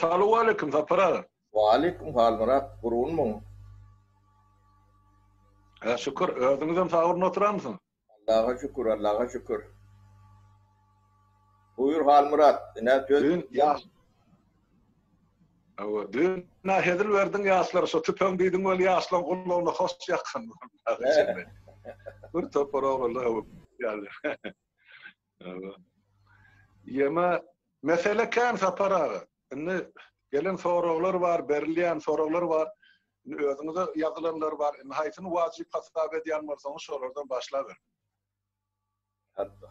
Salowaleýkim Sapar aga. Waleýkim Halmyrat gurgunmyň? Hä şükür özüňizem saguryn oturanmysyňyz? Allaha şükür Allaha şükür. Buýur Halmyrat ine söz Düýn ýaş Hawa düýn hezil berdiň ýaşlara şo tüpeň diýdiň weli ýaşlaň gulagyna hoş ýakan Bir topar oglanlar ýaly. Ýeme mesele kän Sapar aga. Indi gelen soraglar bar, berilýän soraglar bar. Indi özüňize ýazylanlar bar. Indi haýsyny wajyp hasap edýän bolsaňyz şolardan başlaberiň.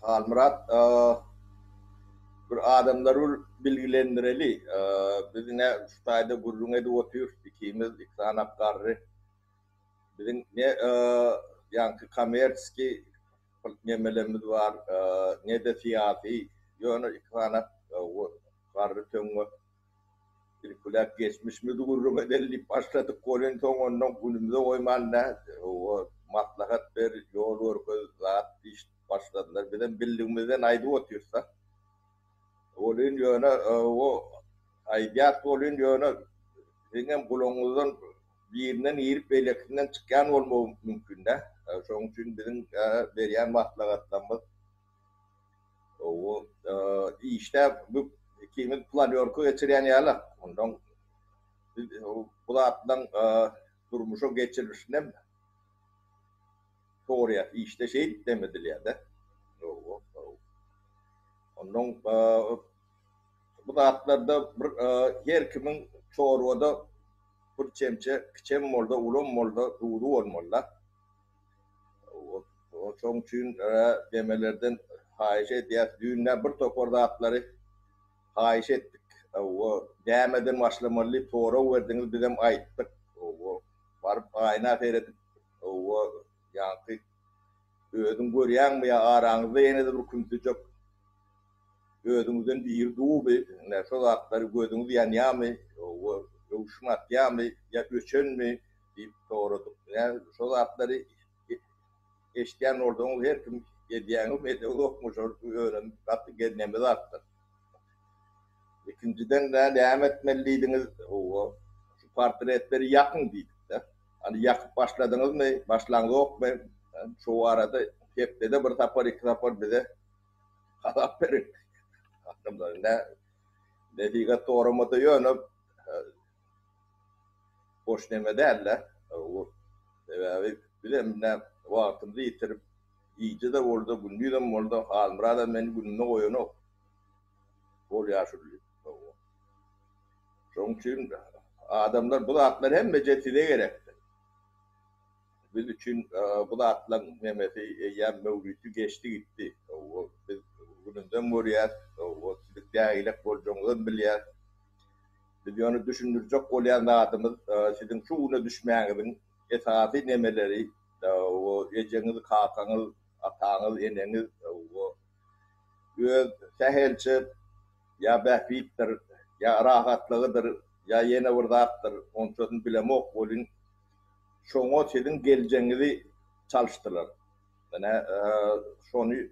Halmyrat bir adamlary bir bilgilendireli. Biz ine şu taýda gürrüň edip otyrys ikimiz, iki sany garry. Biziň ne ýaňky kommerçeskiý nemelerimiz bar, ne-de syýasy, ýöne iki sany garry töňňe ilkiläp geçmişimizi gürrüň edeli diýip başladyk welin, soň ondan günümize goýman nä, maslahat ber, ýol görkez, zat diýişip başladylar. Bizem bildigimizden aýdyp otyrys-da. Welin ýöne o aýdýas welin ýöne siziňem gulagyňyzdan birinden girip beýlekisinden çykýan bolmagy mümkin-dä. Şonuň üçin biziň berýän maslahatlarymyz o işde bu ikimiz planýorka geçirýän ýaly. Ondan biz bu zatlaryň durmuşa geçirilişinem soraýas. Işde şeýdip dem edilýär-de. Ondan bu zatlarda bir her kimiň çorbada bir çemçe kiçem bolsa, ulam bolsa duzy bolmaly-da. Şoň üçin demelerden haýyş edýäs. Düýn-ä bir topar zatlary haýyş etdik. Nämeden başlamaly diýip sorag berdiňiz, bizem aýtdyk. Baryp aýna seredip, ýaňky özüň görýäňmi ýa araňyzda ýene-de bir kümsüjek Özüňizden biri duby, ine, şo zatlary gözüňiz ýanýarmy, öwşün atýarmy ýa öçenmi diýip soradyk. Ine, şo zatlary eşidýän bolsaňyz her kim edýäňizmi, edeňizokmy şol özem gaty gerneme zatdyr. Ikinjiden näme etmeli diýdiňiz, şu portretleri ýakyň diýdik-de. Hany ýakyp başladyňyzmy, başlaňzokmy? Şo barada hepdede bir sapar, iki sapar bize Hasap beriň. Adamlar ne nesihat soramasa ýöne boş neme däl-de. Sebäbi bizem ne wagtymyzy ýitirip, gije-de bolsa, gündizem bolsa Halmyradam meni günüme goýanok. Bol ýaşuly. Şonuň üçin adamlar bu zatlar hemmeje size gerekdir. Biz üçin bu zatlaň nemesi eýýäm möwriti geçdi gitdi. Biz gününden görýäs, siziň nägilek boljagyňyzam bilýäs. Biz ýöne düşündirjek bolýan zadymyz siziň şu güne düşmäňiziň esasy nemeleri ejeňiz, kakaňyz, ataňyz, eneňiz öz sähelçe ýa bähbitdir, ýa rahatlygydyr, ýa ýene bir zatdyr, onçasyny bilemok welin, Şoňa siziň geljegiňizi çalyşdylar. Ine, şony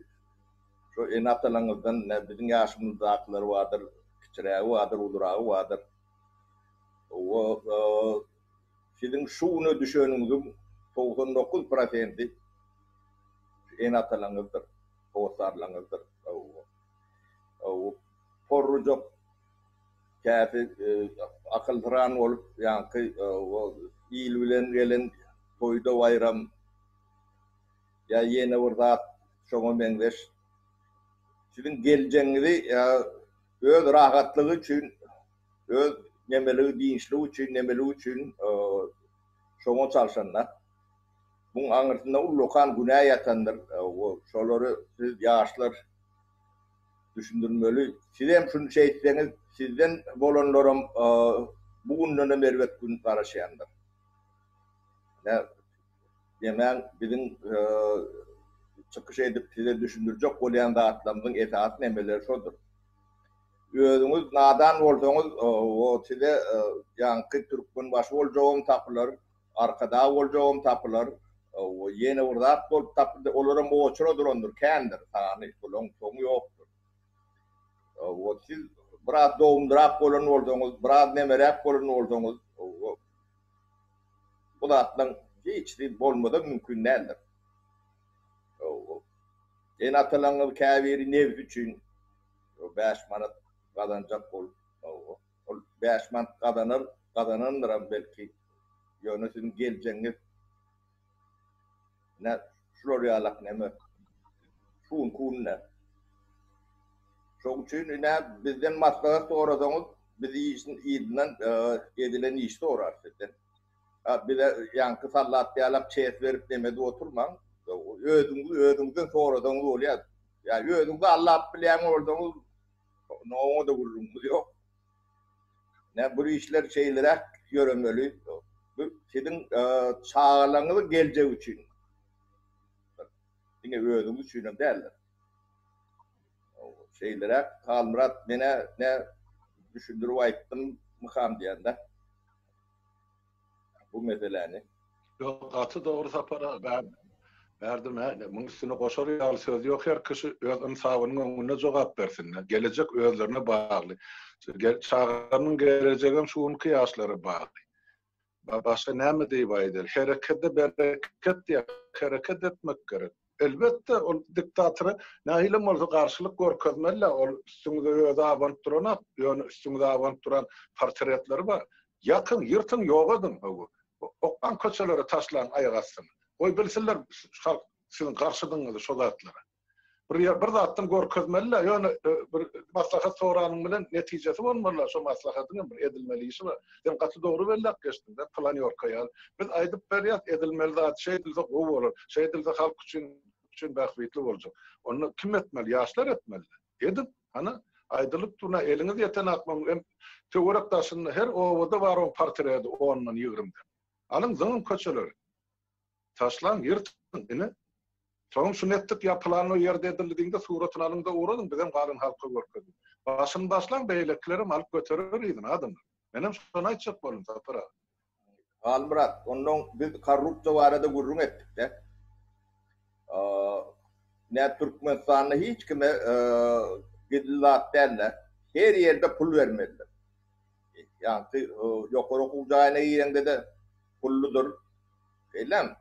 şo ene-atalaryňyzdan, ine, biziň ýaşymyzdakylar bardyr, kiçirägi bardyr, uluragy bardyr. Siziň şu güne düşeniňiziň 99 prosenti ene-atalaryňyzdyr, hossarlaryňyzdyr. Porrujak Käsi akylsyran bolup, ýaňky il bilen gelen toýda baýram ýa ýene bir zat şoňa meňzeş siziň geljegiňizi öz rahatlygy üçin, öz nemeligi, dynçlygy üçin, nemeligi üçin şoňa çalşanda, muň aňyrsynda ullakan günä ýatandyr. Şolary siz ýaşlar Düşündirmeli. Sizem şuny şeýtseňiz, sizden bolanlaram bu gündenem erbet gün garaşýandyr. Ine, demäň, biziň çykyş edip size düşündirjek bolýan zatlarymyzyň esasy nemeleri şodur. Özüňiz nadan bolsaňyz, o size ýaňky Türkmenbaşy boljagam tapylar, Arkadag boljagam tapylar, ýene bir zat bolup tapyldy, olaram oçura durandyr, kändir sany, bulaň soňy ýokdur. Siz. Biraz dogumlyrak bolan bolsaňyz, biraz nemeräk bolan bolsaňyz, bu zatlaryň hiçisi bolmazam mümkin däldir. Ene-atalaryňyz käbiri nebsi üçin 5 manat gazanjak bolup, ol 5 manat gazanar, gazanandyram belki. Ýöne siziň geljegiňiz Ine, şular ýalak neme? Şu günki günde. Şoň üçin ine bizden maslahat sorasaňyz, biz işiň yzyndan edilen işi sorarys sizden. Ha, bize ýaňky sallat ýalak çes berip neme edip oturmaň. Özüňiz özüňizden sorasaňyz bolýar. Ýa özüňizi allap bilýän bolsaňyz, oňa-da gürrüňimiz ýok. Nä bu işler şeýleräk ýöremeli. Bu siziň çagalaryňyzyň geljegi üçin. Diňe özüňiz üçin hem däldir. Şeýleräk Halmyrat menä nä düşündirip aýtdym mykam diýende. Bu meseläni. Ýok gaty dogry Sapar aga bärde muň üstüne goşar ýaly söz ýok her kişi öz ynsabynyň öňünde jogap bersin gelejek özlerine bagly çagalarynyň gelejegem şu günki ýaşlara bagly başga näme diýip aýdar herekede bereket diýýär hereket etmek gerek elbetde ol diktatora nähilem bolsa garşylyk görkezmeli ol üstüňize özi abanyp duranok ýöne üstüňize abanyp duran portretleri bar Ýakyň, ýyrtyň, ýok ediň, hawa. Oklaň köçelere taşlaň aýak astyna. Goý bilsinler halk siziň garşydygyňyzy şo zatlara. Bir ýer bir zatdan görkezmeli-dä, ýöne bir maslahat soranyň bilen netijesi bolmaly-da, şo maslahatyň hem bir edilmeli işi bar. Sen gaty dogry belläp geçdiň-dä, planýorka ýaly. Biz aýdyp berýäs, edilmeli zat şeýdilse gowy bolar, şeýdilse halk üçin üçin bähbitli boljak. Onda kim etmeli? Ýaşlar etmeli-dä. Ediň, hany, aýdylyp dur, eliňiz ýeten akmagyň hem töwerek daşynda her obada bar oň portredi ondan, ýigrimden. Alyň, zyňyň köçeleri. Taşlaň, ýyrtyň, ine. Soňam şuny etdik ýa pylany ýerde edildi diýiň-de, suratyny alyň-da ugradyň, bizem galan halka görkeziň. Başyny başlaň, beýlekilerem alyp göterer yzyny, adamlar. Menem şony aýtjak boldum, Sapar aga. Halmyrat, onnoň biz korrupsiýa barada gürrüň etdik-de. Nä Türkmenistanda hiç kime gizli zat däl-de, her ýerde pul bermelidir. Ýagny ýokary okuw jaýyna gireňde-de pulludyr. Şeýlemi?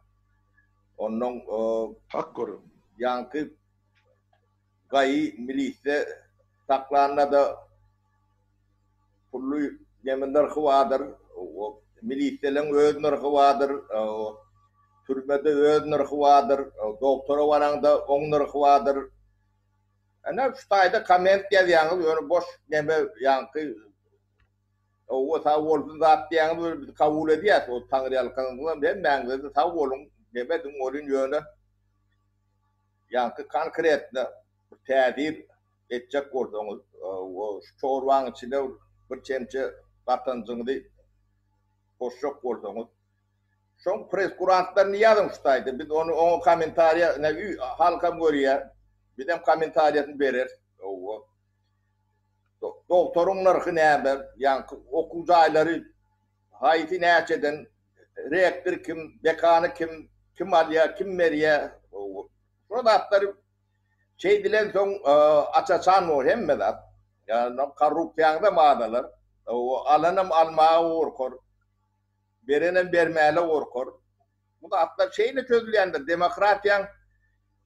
Onnoň Hak gürrüň. Ýagny gaýy milisde saklanda-da pully neme nyrhy bardyr, miliseleň öz nyrhy bardyr, türmede öz nyrhy bardyr, dogtora baraňda oň nyrhy bardyr. Ene şu taýda komment ýazýaňyz, ýöne boş neme ýaňky Owa sag bolsun zat diýýäňiz we biz kabul edýäs o taňryýalkaňyzam hemmäňize-de sag boluň neme ediň welin ýöne ýaňky konkretno bir täsir etjek bolsaňyz, şu çorbaň içine bir çemçe gatanjyňyzy goşjak bolsaňyz, şoň presskurantlaryny ýazyň şu taýda. Biz ony oňa kommentariýa, ine halkam görýär. Bizem kommentariýasyny bereris. Hawa. Dogtoryň nyrhy näme? Ýaňky okuw jaýlary haýsy näçeden? Rektor kim? Dekany kim? Kim alýar, kim berýär? Şo zatlary Şeýdilensoň aç-açan bor hemme zat. Ýa korrupsiýaňyzam azalar. Alanam almaga gorkar. Berenem bermäle gorkar. Bu zatlar şeýle çözülýändir. Demokratiýaň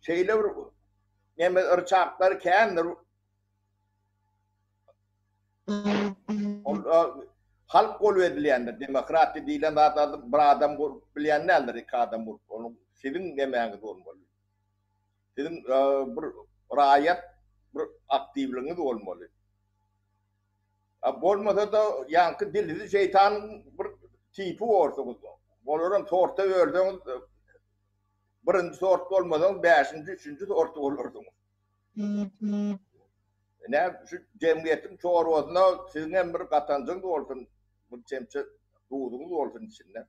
şeýle bir neme yrçaklary kändir. Ol halk bolup edilýändir. Demokratiýa diýlen zat bir adam bolup bilýän däldir, iki adam bolup. Onuň siziň nemäňiz bolmaly. Siziň bir raýat bir aktiwligiňiz bolmaly. A bolmasa-da ýaňky dilsiz şeýtanyň bir tipi borsuňyz. Olaram sorta bölseňiz birinji sort bolmasaňyz bäşinji, üçünji sort bolarsyňyz. Ine şu jemgyýetiň çorbasyna siziň hem bir gatanjyňyz bolsun, bir çemçe duzuňyz bolsun içinde.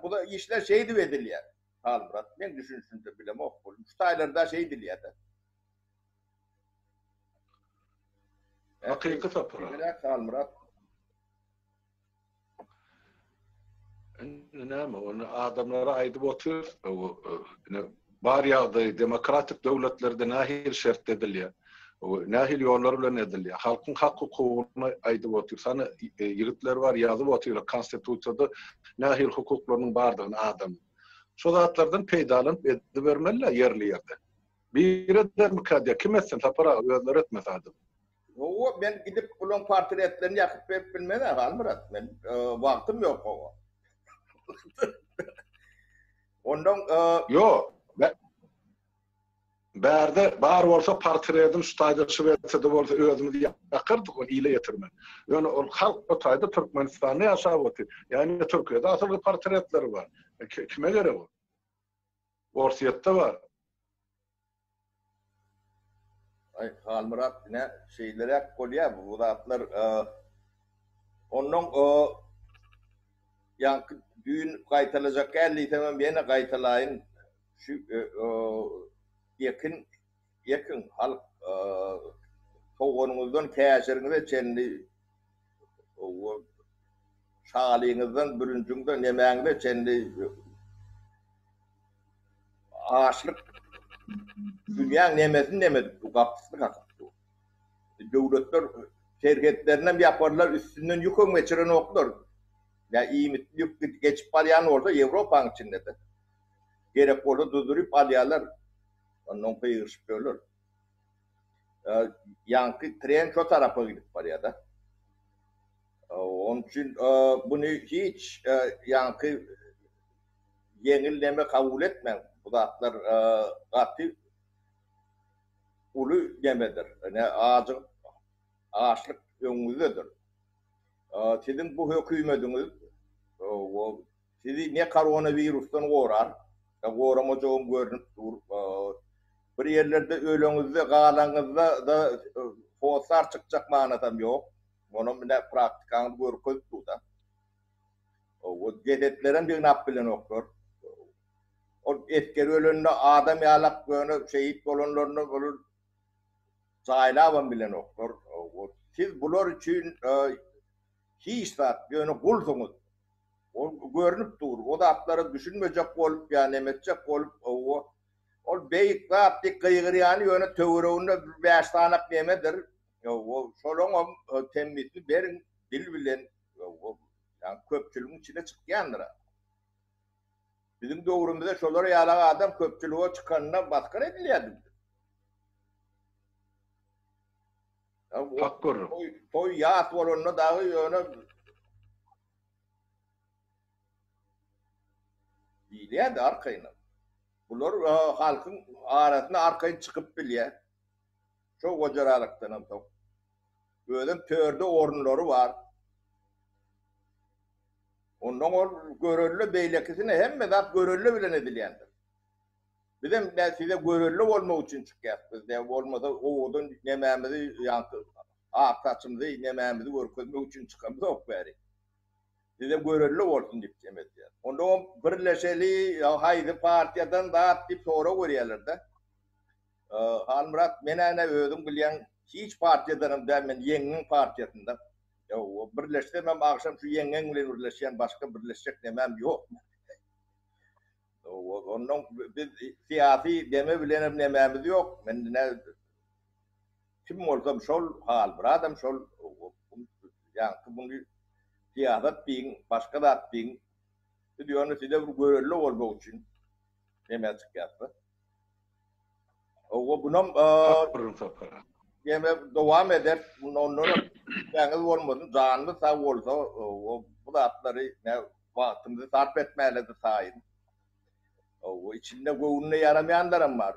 Bu da işler şeýdip edilýär. Halmyrat, meň düşünişimde bilemok bu. Şu taýlarda şeýdilýär-de. Hakyky sapar. Şeýleräk Halmyrat. Indi näme, ony adamlara aýdyp otyr. Ine, bar ýagdaý demokratik döwletlerde nähili şertde edilýär. Nähili ýollar bilen edilýär? Halkyň hak-hukugyny aýdyp otyr. Sany ýigitler bar, ýazyp otyrlar konstitusiýada nähili hukuklarynyň bardygyny adamyň. Şo zatlardan peýdalanyp edibermeli-dä ýerli-ýerde. Biri edermikä diýýär. Kim etsin Sapar aga, özleri etmese adam. Hawa, men gidip bulaň portretlerini ýakyp berip bilmen-ä, Halmyrat. Men wagtym ýok oňa. Ondan Ýok. Bärde bar bolsa portredini şu taýda Şwesiýada bolsa özümiz ýakardyk ony ile ýetirmän. Ýöne ol halk o taýda Türkmenistanda ýaşap otyr. Ýagny Türkiýede asylgy portretleri bar. Kime gerek ol? Orsýetde bar. Aý Halmyrat ine şeýleräk bolýar bu zatlar onnoň ýaňky düýn gaýtalajak däl diýsemem ýene gaýtalaýyn Şu ekin ekiň halk soganyňyzdan käşiriňize çenli şalyňyzdan bürünjiňden nemäňize çenli açlyk dünýäň nemesini neme edip dur gapysyny kakyp dur. Döwletler serhetlerinem ýaparlar üstünden ýükem geçirenoklar. Ýa iýmitli ýük geçip barýan bolsa Ýewropaň içinde-de. Gerek bolsa duzduryp alýarlar. Ondan gygyryşyp ýörler. Ýaňky tren şo tarapa gidip barýar-da. Onuň üçin muny hiç ýaňky ýeňil neme kabul etmäň. Bu zatlar gaty uly nemedir. Ine ajygyp açlyk öňüňizdedir. Siziň bu hökümediňiz Sizi ne koronawirusdan gorar, goramajagam görnüp dur. Bir ýerlerde öleňizde, galaňyzda-da hossar çykjak manysam ýok. Onam ine praktikaňyz görkezip dur-da. O jesetlerem ýygnap bilenoklar. Ol esger ölende adam ýalak ýöne şehit bolanlaryny olar jaýlabam bilenoklar. Siz bular üçin hiç zat, ýöne gulsuňyz. Ol görnüp dur. O zatlara düşünmejek bolup ýa neme etjek bolup, hawa, ol beýik zat diýip gygyrýany ýöne töwereginde bir bäş sanak nemedir. Hawa, şolaňam temmisini beriň dil bilen, hawa, ýa köpçüligiň içine çykýandyr. Biziň döwrümizde şolar ýalak adam köpçülige çykanda basgyr edilýärdi. Hak görüň. Toý ýas bolanda dagy ýöne Diýilýärdi arkaýynam. Bular halkyň arasyna arkaýyn çykyp bilýär. Şo gojaralykdanam soň. Özem törde orunlary bar. Ondan ol görelde beýlekisine hemme zat görelde bilen edilýändir. Bizem size görelde bolmak üçin çykýas. Biz de bolmasa owadan nemämizi ýaňky ak saçymyzy nemämizi görkezmek üçin çykamzok bäri. Size görelde bolsun diýip jem edýär. Ondoňam birleşeli, haýsy partiýadan zat diýip sorag berýärler-de. Halmyrat, men-ä özüň bilýäň, hiç partiýadanam däl, men ýeňňiň partiýasynda. Ýa, birleşsemem agşam şu ýeňňeň bilen birleşýän, başga birleşjek nemäm ýok. Onnoň biz syýasy deme bilenem nemämiz ýok. Men Kim bolsam şol, Halmyradam şol, ýaňky muny syýasat diýiň, başga zat diýiň, biz ýöne size bir görelde bolmak üçin neme çykýasda. Owa bunam Ýene dowam eder. Ondan şübhäňiz bolmasyn, janymyz sag bolsa, bu zatlary ne wagtymyzy sarp etmäli-de taýyn. Owa içinde göwnüne ýaramaýanlaram bar.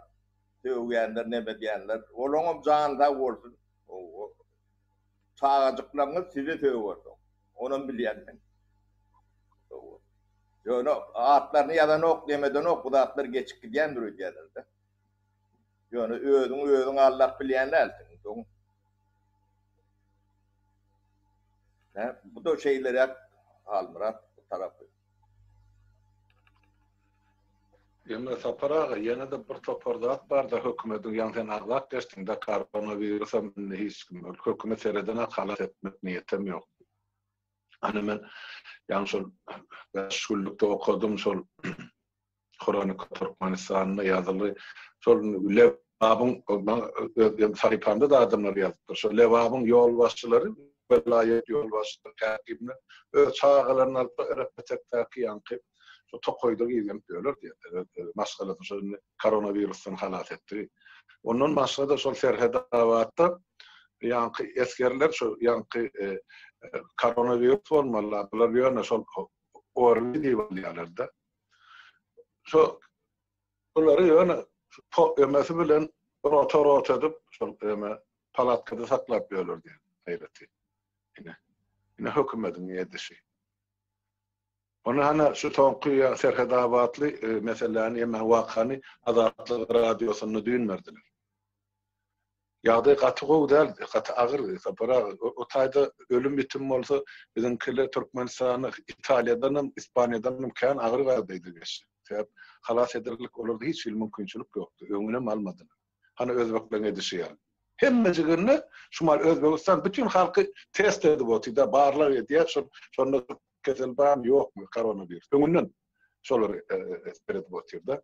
Sögýänler, neme edýänler. Olaňam jany sag bolsun. Çagajyklaryňyz sizi söger soň. Onam bilýän men. Ýöne atlaryny ýazanok, neme edenok, bu zatlar geçip gidýändir öýdýärler-de. Ýöne özüňi özüň aldap bilýän dälsiň. Soň Bu-da şeýleräk Halmyrat bu tarapy. Emma Sapar aga ýene-de bir topar zat barda hökümediň ýaňy sen agzap geçdiňdä koronawirusam indi hiç kim hökümet seredenak halas etmek niýetem ýok. Ana men ýaňy şol bäş günlükde okadym şol Hronika Türkmenistanda ýazyly şol. Lebabyň öz sahypamda-da adamlar ýazypdyr. Şo Lebabyň ýolbaşçylary, welaýat ýolbaşçylary, häkimler öz çagalaryny alyp Erepetekdäki ýaňky şo tokaýda gizlenip ýörler diýýär. Öz maşgalasyny şo indi koronawirusdan halas etdi. Ondan başga-da şol Serhetabatda ýaňky esgerler şo ýaňky koronawirus bolmaly, bular ýöne şol ORWI diýip alýarlar-da. Şo Bulary ýöne ömesi bilen rota-rota edip, şol öme palatkada saklap ýörler diýen gaýraty. Ine. Ine hökümediň edişi. Ony hana şu soňky ýa Serhetabatly meseläni, ýa wakany Azatlyk radiosynda düýn berdiler. Ýagdaý gaty gowy däl, gaty agyr Sapar aga. O taýda ölüm-ýitim bolsa, biziňkiler Türkmenistanda Italiýadanam, Ispaniýadanam kän agyr ýagdaýda geçdi. Sebäp halas ederlik olarda hiç hili mümkinçilik ýokdy. Öňünem almadylar. Hany özbekleň edişi ýaly. Hemmejiginde şumal Özbegistan bütin halky test edip otyr-da, barlag edýär, şol şonda kesel barmy, ýokmy, koronawirus. Öňünden şolary seredip otyr-da.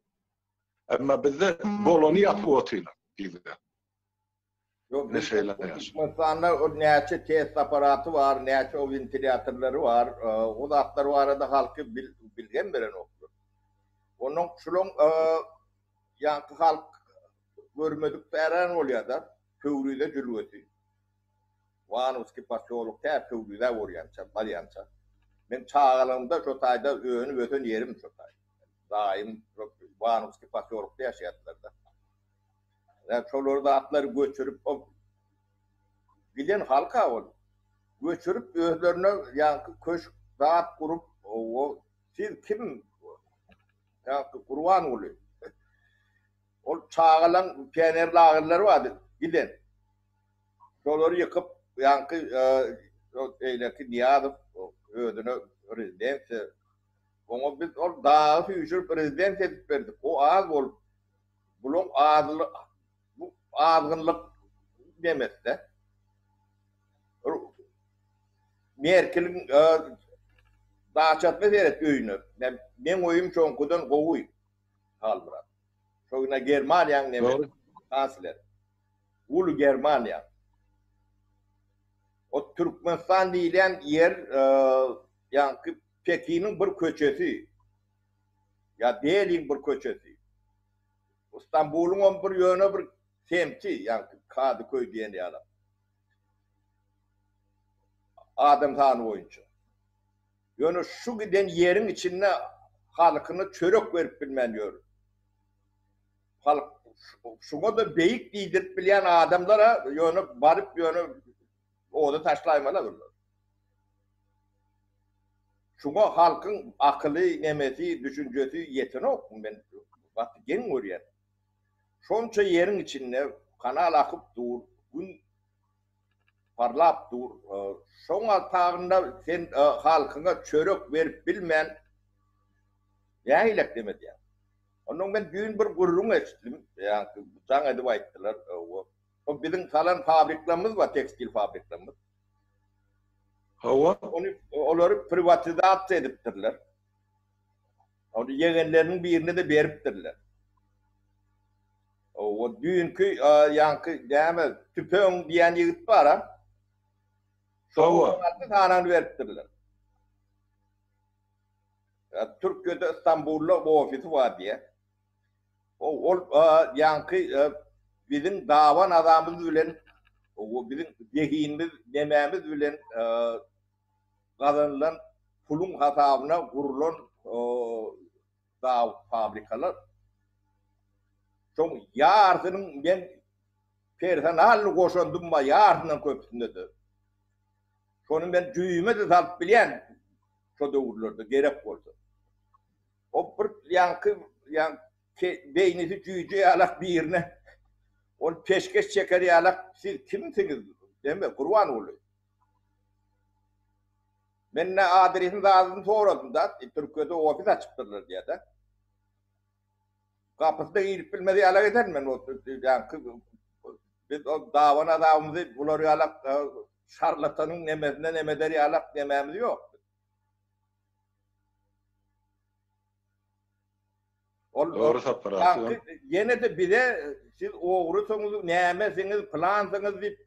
Emma bizde bolany ýapyp otyrlar yzyna. Ýok, biz Türkmenistanda o näçe test aparaty bar, näçe o wentilýatorlary bar, o zatlar barada halky bilgem berenoklar. Onnoň şulaň ýaňky halk görmedik bärän bolýar-da, Pöwrize jülgesi. Iwanowskiý posýolok tä Pöwrizä bolýança, barýança. Men çagalygymda şo taýda önüp ösen ýerim şo taý. Daýym Iwanowskiý posýolokda ýaşaýardylar-da. Ýa şolar zatlary göçürip o giden halk-a ol. Göçürip özlerine ýaňky köşk zat gurup, o siz kim? Ýaňky Gurbanguly. Ol çagalaň pioner lagerleri bardy giden. Şolary ýykyp, ýaňky beýleki Nyýazow özüne rezidensiýa, oňa biz ol dagy süýşürip rezidensiýa edip berdik. O az bolup, bulaň azly bu azgynlyk nemesi-de. Merkeliň daçasyna seret öýüne. Meň öýüm şoňkudan gowy, Halmyrat. Şo güne Germaniýaň nemesi, kansleri. Uly Germaniýa. O Türkmenistan diýilýän ýer ýaňky Pekiniň bir köçesi ýa Deliň bir köçesi. Stambulyňam bir ýöne bir semti, ýaňky Kadyköý diýen ýaly. Adam sany boýunça. Ýöne şu giden ýeriň içinde halkyna çörek berip bilmän ýör. Halk şuňa-da beýik diýdirip bilýän adamlar-a ýöne baryp ýöne oda taşlaýmaly bular. Şuňa halkyň akyly, nemesi, düşünjesi ýetenok men gaty geň görýän. Şonça ýeriň içinde kanal akyp dur, gün parlap dur. Şoň altagynda sen halkyňa çörek berip bilmän nähilek demedýäň? Onnoň men düýn bir gürrüň eşitdim, ýaňky jaň edip aýtdylar, o biziň salan fabriklerimiz bar, tekstil fabriklerimiz. Hawa. Ony olary priwatizasiýa edipdirler. Ony ýegenleriniň birine-de beripdirler. O düýnki ýaňky näme tüpeň diýen ýigit bar-a. Hawa. Şoňa sanyny beripdirler. Türkiýede Istanbulda ofisi bar diýýär. Ol ýaňky biziň dawa nazamyz bilen, biziň zehinimiz, nemämiz bilen gazanylan puluň hasabyna gurulan zawod, fabrikalar. Şoň ýarsynyň men personalny goşandym bar, ýarsyndan köpüsinde-de. Şony men jübime-de salyp bilýän şo döwürlerde gerek bolsa. O bir ýaňky ýaňky beýnisi jüýje ýalak birine ol peşgeş çeker ýalak siz kimsiňiz deme Gurbanguly. Men ne adresini zadyny soradym da Türkiýede ofis açypdyrlar diýýär-de. Gapysyna girip bilmez ýalak ederin men o ýaňky biz o dawan azabymyzy bular ýalak şarlatanyň nemesine neme eder ýalak nemämiz ýok. Ol Dogry Sapar aga. Ýene-de bize siz ogrusyňyz, nämesiňiz, pylansyňyz diýip,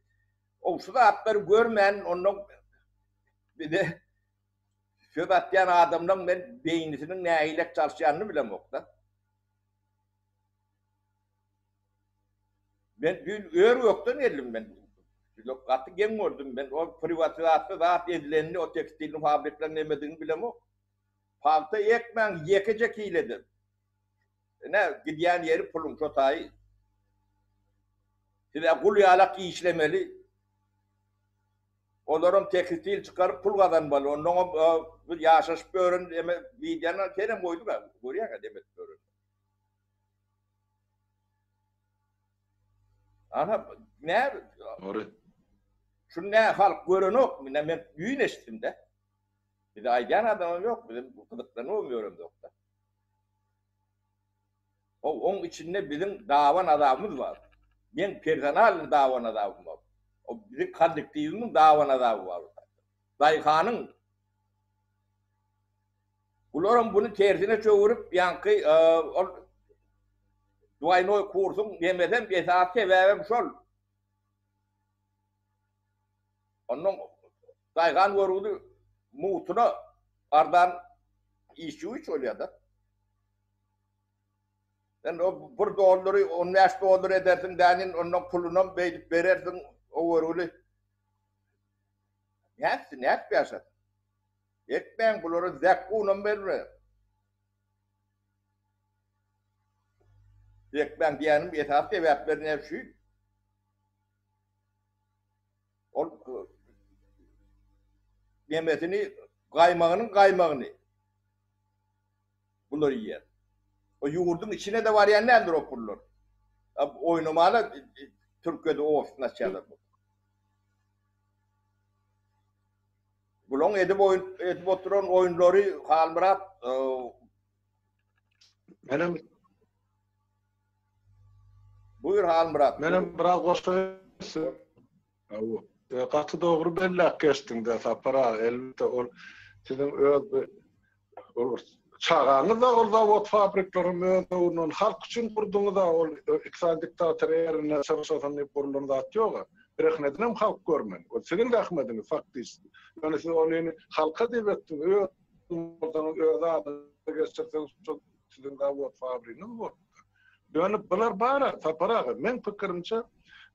o şu zatlary görmän ondan bize söz atýan adamlaryň men beýnisiniň nähilek çalyşýanyny bilemok-da. Men düýn ör-gökden geldim men. Gaty geň gördüm men. O priwatizasiýa zat edilenini, o tekstilni fabrikleriň nemedigini bilemok. Pagta ekmäň ýekeje kilede. Ine, gidýän ýeri puluň şo taýy. Siz-ä gul ýalak işlemeli. Olaram tekstil çykaryp pul gazanmaly. Onnoňam biz ýaşaşyp ýören eme wideony senem goýduň-a, görýäň-ä neme edip ýörenini. Ana, nä? Dogry. Şuny nä halk görenokmy? Nä men düýn eşitdim-de. Bize aýdýan adamam ýok, bizim gyzyklanybam ýöremzok-da. O oň içinde biziň dawan azabymyz bar. Meň personalny dawan azabym bar. O biziň kollektiwimiň dawan azaby bar. Daýhanyň Bularam buny tersine çöwürip, ýaňky ol dwaýnoý kursuň nemesem esasy sebäbem şol. Ondan daýhan görgüli mugtuna arzan işçi güýç bolýar-da. Sen o bir dollary 15 dollar edersiň dänin, ondan pulunam beýdip berersiň o görgüli. Nätsin, nätip ýaşasyn? Etmäň bulara zekgunam berme. Etmäň diýýänim esasy sebäpleri näme şu? Ol nemesini gaýmagynyň gaýmagyny bular iýýär. O ýurduň içine-de barýan däldir o pullar. Oýnamana Türkiýede ofisini açýarlar. Bulaň edip oýun edip oturan oýunlary Halmyrat Menem Buyur Halmyrat. Menem biraz goşaýyn. Hawa. Gaty dogry belläp geçdiňdä Sapar aga, elbetde ol siziň öz ol bir çagaňyz-da ol zawod fabrikleriň öz döwründen halk üçin gurduňyz-a ol iki sany diktator ýerine çyrşasyn diýip gurlan zat ýog-a. Rehnedinem halk görmeli. Ol siziň zähmediňiz faktiçki. Ýöne siz ony halka diýip etdiňiz. Öz bolsaňyz öz adyňyza geçirseňiz şol siziň zawod fabrigiňiz bolupdyr. Ýöne bular bar-a Sapar aga, meň pikirimçe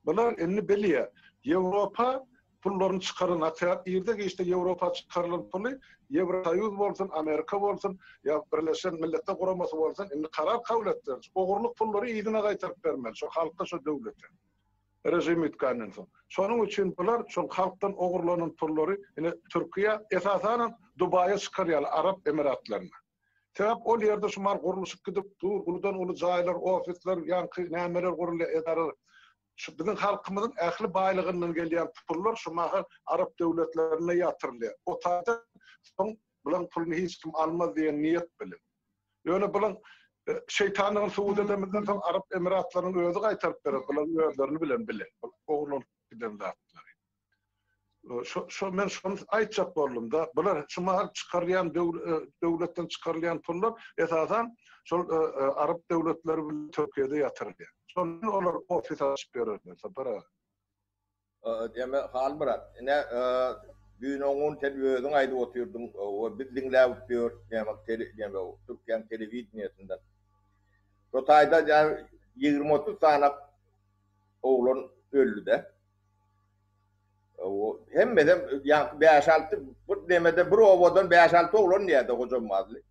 bular indi bilýär. Ýewropa pullaryny çykaran atýar. Irde-giçde Ýewropa çykarylan puly Ýewrosoýuz bolsun, Amerika bolsun ýa Birleşen Milletler Guramasy bolsun indi karar kabul etdiler. Ogurlyk pullary yzyna gaýtaryp bermeli şo halka, şo döwlete. Režim üýtgänden soň. Şonuň üçin bular şol halkdan ogurlanan pullary ine Türkiýä, esasanam Dubaýa çykarýarlar, Arap Emiratlaryna. Sebäp ol ýerde şumar gurluşyk gidip dur, uludan-uly jaýlar, ofisler, ýaňky nämeler gurulýar, edaralar. Şu biziň halkymyzyň ähli baýlygyndan gelýän pullar şu mahal arap döwletlerinde ýatyrylýar. O taýda soň bulaň puluny hiç kim almaz diýen niýet bilen. Ýöne bulaň şeýtanlygyny subut edemizden soň Arap Emiratlarynyň özi gaýtaryp berer, bulaň özlerini bilen bile. Ogurlanyp giden zatlary. Şo şo men şony aýtjak boldum-da. Bular şu mahal çykarylýan döwletden çykarylýan pullar esasan şol arap döwletleri bilen Türkiýede ýatyrylýar. Şondan olar ofis açyp ýörerler Sapar aga. Diýme Halmyrat, ine düýn oňun sen özüň aýdyp otyrdyň we biz diňläp otyrys näme tele näme Türkiýäň telewideniýesinden. Şo taýda 20-30 sany oglan öldi-de. Hemmesem ýaňky bäş-alty bir demede bir obadan bäş-alty oglan diýýärdi Hojambazly.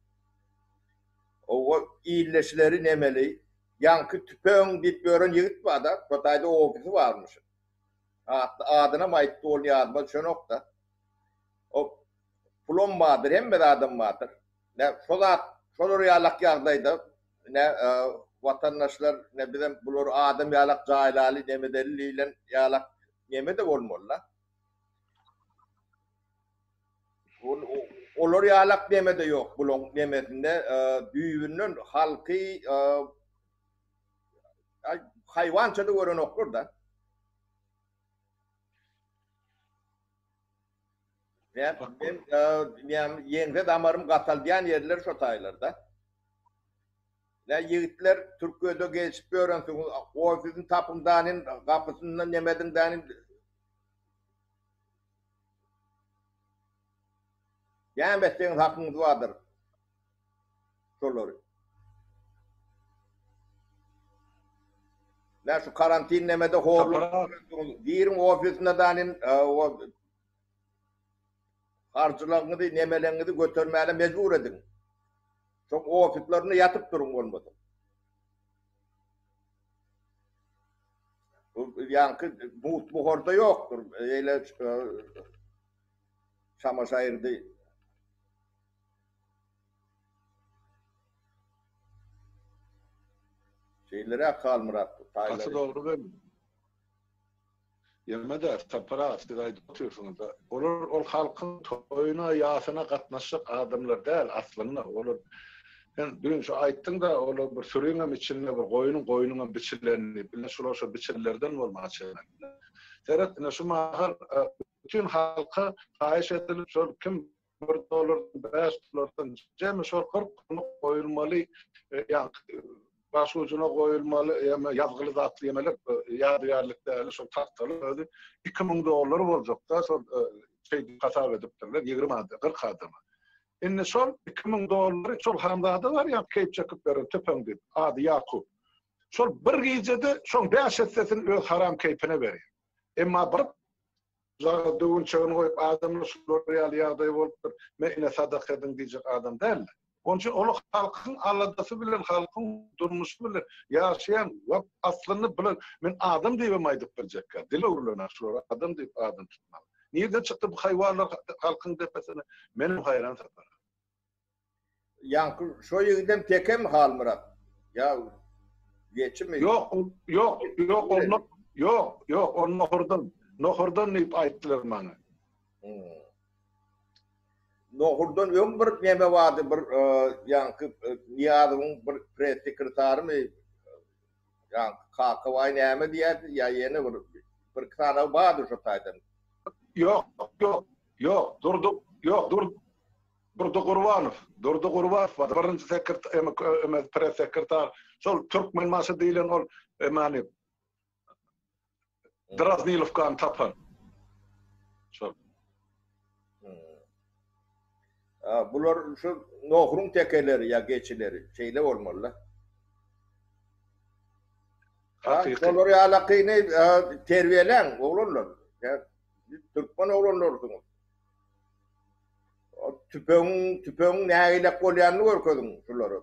Oba illeşleri nemeli, ýaňky tüpeň diýip ýören ýigit bar-da, şo taýda ofisi barmyş. Atly adynam aýtdy, ol ýadyma düşenok-da. O pulam bardyr, hemme zadam bardyr. Ne şo zat, şolar ýalak ýagdaýda ne watandaşlar, ne bizem bulary adam ýalak jaýlaly, nemedeli diýlen ýalak neme-de bolmaly-da. Olar ýalak neme-de ýok bulaň nemesinde düýbünden halky haýwança-da görenoklar-da. Men men ýeňse damarym gataldýan ýerler şo taýlarda. Nä ýigitler Türkiýede gezişip ýörensiňiz, ofisini tapyň danin, gapysyndan nemediň danin. Näme etseňiz hakyňyz bardyr. Şolary. Nä şu karantin nemede horluk giriň ofisine danin, harjylaryňyzy, nemeleňizi götermäne mejbur ediň. Şoň ofislerinde ýatyp duruň bolmasa. Bu ýaňky but buharda ýokdur. Eýle şamaşaýyrdy. Şeýleräk Halmyrat. Gaty dogry belli. Ýöne-de, Sapar aga, siz aýdyp otyrsyňyz-da, olar ol halkyň toýuna, ýasyna gatnaşjak adamlar däl aslynda. Olar, sen düýn şu aýtdyň-da, olar bir süriňem içinde bir goýnuň, goýnuňam biçileni diýip, ine şular şo biçenlerden bolmaga çemeli. Seret, ine şu mahal bütin halka haýyş edilip, şol kim bir dollardan, 5 dollardan jemi şol 40 günlük goýulmaly, ýaňky baş ujuna goýulmaly, ýa ýazgyly zatly ýemeler, ýadygärlik däli şol tagtaly özi 2000 dollar boljak-da, şol şeýdip hasap edipdirler, 20 adam, 40 adama. Indi şol 2000 dollary şol Hanzada bar ýa keýp çekip beren tüpeň diýip, ady Ýakup. Şol bir gijede şoň 5 essesini öz haram keýpine berýär. Emma bir Jaga döwünçegini goýup adamlar şular ýaly ýagdaý bolupdyr, me ine sadaka ediň diýjek adam däldi. Onuň üçin ol halkyň aladasy bilen, halkyň durmuşy bilen ýaşaýan wagt aslynda bular men adam diýibem aýdyp biljekkä, dil öwrülen şular adam diýip adam tutmaly. Nirden çykdy bu haýwanlar halkyň depesine? Menem haýran Sapar. Ýaňky şo ýigidem tekemi Halmyrat? Ýa geçimi? Ýok, ýok, ýok, ol ýok, ýok, ol nohurdan, nohurdan diýip aýtdylar maňa. Hmm. Nohurdan öň bir neme bardy, bir e, ýaňky e, Nyýazowyň bir press sekretarymy ýaňky Kakabaý näme diýýärdi, ýa ýene bir bir iki sany bardy şo taýdan. Ýok, ýok, ýok, Durdy, ýok, Dur Durdy Gurbanow, Durdy Gurbanow bar, birinji sekretar, em, press sekretar, şol Türkmenbaşy diýlen ol emani Draznilowkany tapan. Şol. Ha, bular şu nohuryň tekeleri ýa geçileri, şeýle bolmaly-da. Hakyky. Şolar ýalakyny terbiýeläň, oglanlar. Türkmen oglanlarysyňyz. Tüpeňiň, tüpeňiň nägilek bolýanyny görkeziň şulara.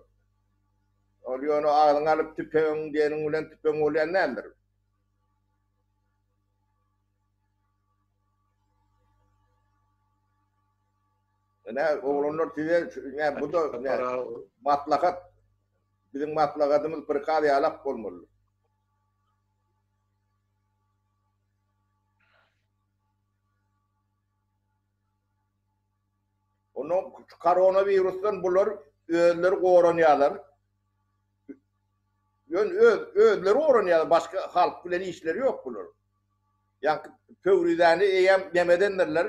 Ol ýöne agzyňa alyp tüpeň diýeniň bilen tüpeň bolýan däldir. Ine, oglanlar size, ine, bu da ine, maslahat. Biziň maslahatymyz prikaz ýalak bolmaly. Ondan koronawirusdan bular özleri goranýarlar. Ýöne öz özleri goranýarlar, başga halk bilen işleri ýok bular. Ýa Pöwrizäni eýýäm nemedendirler,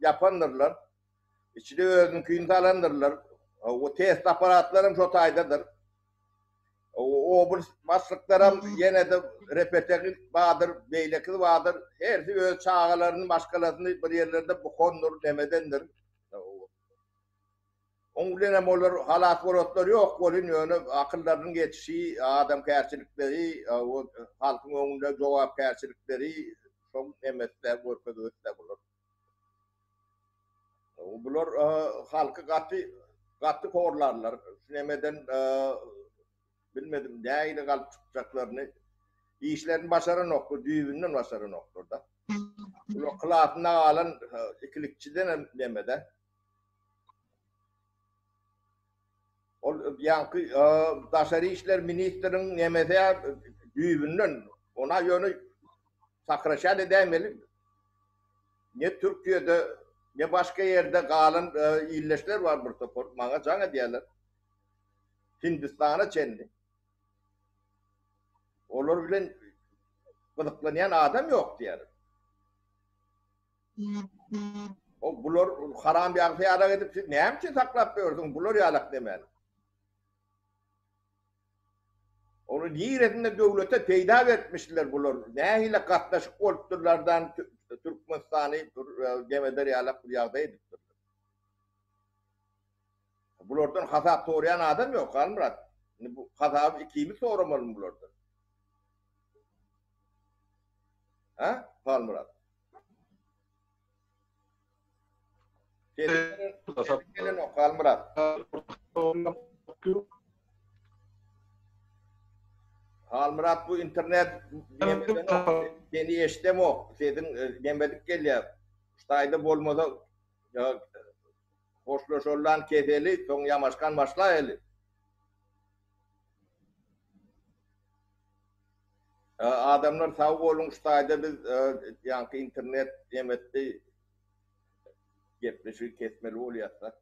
ýapandyrlar. Içine özüniňkini salandyrlar. O test apparatlar hem şo taýdadyr. Oblast başlyklaram ýene-de repetegi bardyr, beýlekisi bardyr. Hersi öz çagalaryny, maşgalasyny bir ýerlerde bukandyr, nemedendir. Oň bilen hem olar halas bolatlary ýok welin, ýöne akyllarynyň ýetişi, adamkärçilikleri, halkyň öňünde jogapkärçilikleri şoň nemesi-dä, görkezgisi-dä bular. Bular halky gaty gaty horlarlar. Şu nemeden bilmedim nähili galyp çykjaklaryny. Işlerini başaranoklar, düýbünden başaranoklar da. Bular klasynda galan ikilikçiden hem nemede. Ol ýaňky daşary işler ministriniň nemesi düýbünden ona ýöne sakraşýan edäýmeli. Ne Türkiýede, ne başga ýerde galan illeşler bar bir topar, maňa jaň edýärler. Hindistana çenli. Olar bilen gyzyklanýan adam ýok diýýärler. O bular haram ýagsa ýalak edip siz näme üçin saklap ýörsüňiz bular ýalak nemäni? Ony niresinde döwlete peýda beripmişler bular? Nähili gatnaşyk bolupdyrlardan Türkmenistany gemeder ýalak bir ýagdaý edipdirler. Bulardan hasap soraýan adam ýok, Halmyrat. Indi bu hasaby ikimiz soramalymy bulardan? Ha, Halmyrat? Sesiň gelenok, Halmyrat. Halmyrat bu internet seni eşdemok. Sesiň gemedik gelýär. Şu taýda bolmasa hoşlaşallan keseli, soň ýamaşgan başlaýaly. Adamlar sag boluň şu taýda biz ýaňky internet nemetdi gepleşigi kesmeli bolýasda.